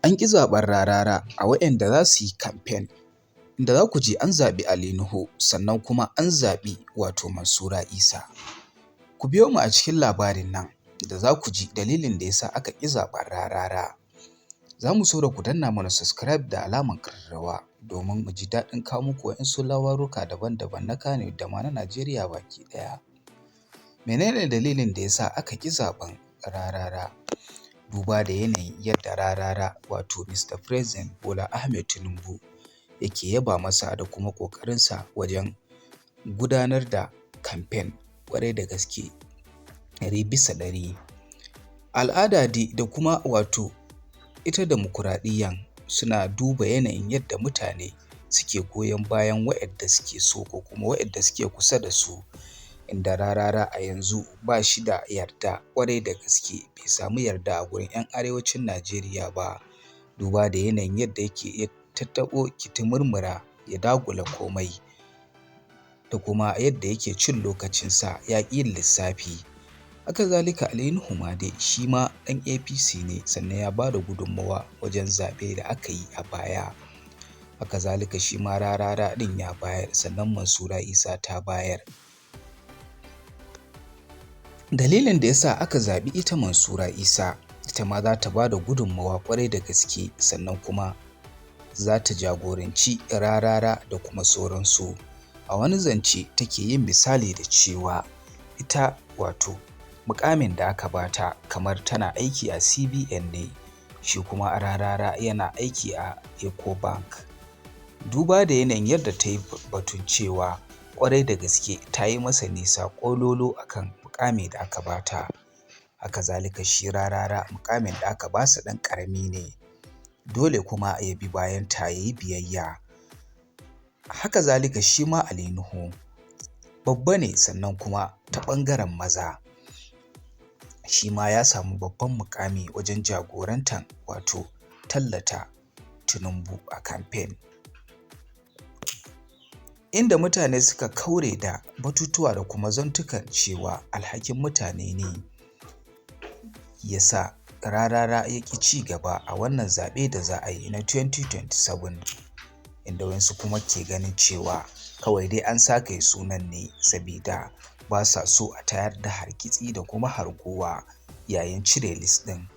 An ƙi zaɓen Rarara a waɗanda za su yi kamfen, inda za ku ji an zaɓi Ali Nuhu, sannan kuma an zaɓi wato Mansura Isa. Ku biyo mu a cikin labarin nan da za ku ji dalilin da ya sa aka ƙi zaɓen Rarara. Za mu so da ku danna mana subscribe da alamar ƙararrawa domin mu ji daɗin kawo muku waɗansu labaruka daban-daban na Kannywood da ma na Najeriya baki ɗaya. Menene dalilin da ya sa aka ƙi zaɓen Rarara? Duba da yanayin yadda Rarara, wato Mr. President Bola Ahmed Tinubu, yake yaba masa da kuma ƙoƙarinsa wajen gudanar da kamfen ƙwarai da gaske 100%. Al'ada dai da kuma wato ita dimokuraɗiyyan suna duba yanayin yadda mutane suke goyon bayan waɗanda suke so ko kuma waɗanda suke kusa da su, inda Rarara a yanzu ba shi da yarda ƙwarai da gaske, bai samu yarda a gurin 'yan arewacin Najeriya ba, duba da yanayin yadda yake tattaɓo kitimurmura ya dagula komai da kuma yadda yake cin lokacinsa ya ƙi yin lissafi. Haka zalika Ali Nuhu ma dai shi ma ɗan APC ne, sannan ya ba da gudunmawa wajen zaɓe da aka yi a baya. Haka zalika shi ma Rarara ɗin ya bayar, sannan Mansura Isa ta bayar. Dalilin da ya sa aka zaɓi ita Mansura Isa, ita ma za ta ba da gudunmawa ƙwarai da gaske, sannan kuma za ta jagoranci Rarara da kuma sauransu. A wani zance take yin misali da cewa ita wato muƙamin da aka bata kamar tana aiki a CBN ne, shi kuma Rarara yana aiki a Ecobank. Duba da yanayin yadda ta yi batun cewa ƙwarai da gaske ta yi masa nisa ƙololo akan muƙami da aka bata. Haka zalika shi Rarara muƙamin da aka basa ɗan ƙarami ne, dole kuma ya bi bayan ta ya yi biyayya. Haka zalika shi ma Ali Nuhu babba ne, sannan kuma ta ɓangaren maza. Shi ma ya samu babban muƙami wajen jagorantar wato tallata Tinubu a kamfen. Inda mutane suka kaure da batutuwa da kuma zantukan cewa alhakin mutane ne ya sa Rarara ya ƙi ci gaba a wannan zaɓe da za a yi na 2027, inda wasu kuma ke ganin cewa kawai dai an sakaye sunan ne sabida ba sa so a tayar da hargitsi da kuma hargowa yayin cire list ɗin.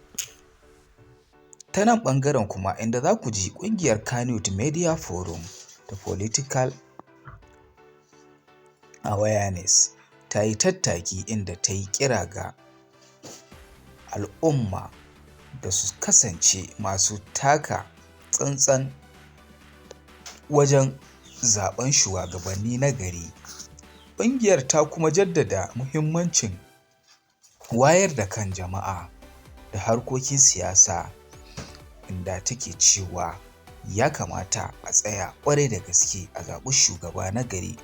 Ta nan ɓangaren kuma inda za ku ji ƙungiyar Kannywood Media Forum ta Political Awareness ta yi tattaki inda ta yi kira ga al'umma da su kasance masu taka tsantsan wajen zaɓen shuwagabanni na gari. Ƙungiyar ta kuma jaddada muhimmancin wayar da kan jama'a da harkokin siyasa, inda take cewa ya kamata a tsaya ƙwarai da gaske a zaɓi shugaba na gari,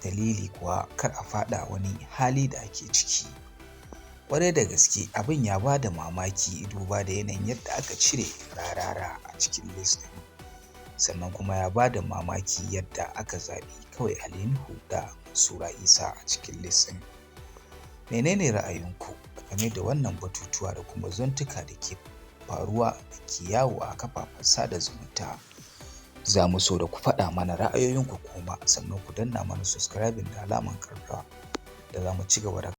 dalili kuwa kar a faɗa wani hali da ake ciki. Ƙwarai da gaske abin ya ba da mamaki duba da yanayin yadda aka cire Rarara a cikin list ɗin. Sannan kuma ya ba da mamaki yadda aka zaɓi kawai Ali Nuhu da Mansura Isa a cikin list ɗin. Menene ra'ayinku game da wannan batutuwa da kuma zantuka da ke faruwa da ke yawo a kafafen sada zumunta? Za mu so da ku faɗa mana ra'ayoyinku kuma, sannan ku danna mana subscribing da alamar ƙararrawa da za mu ci gaba da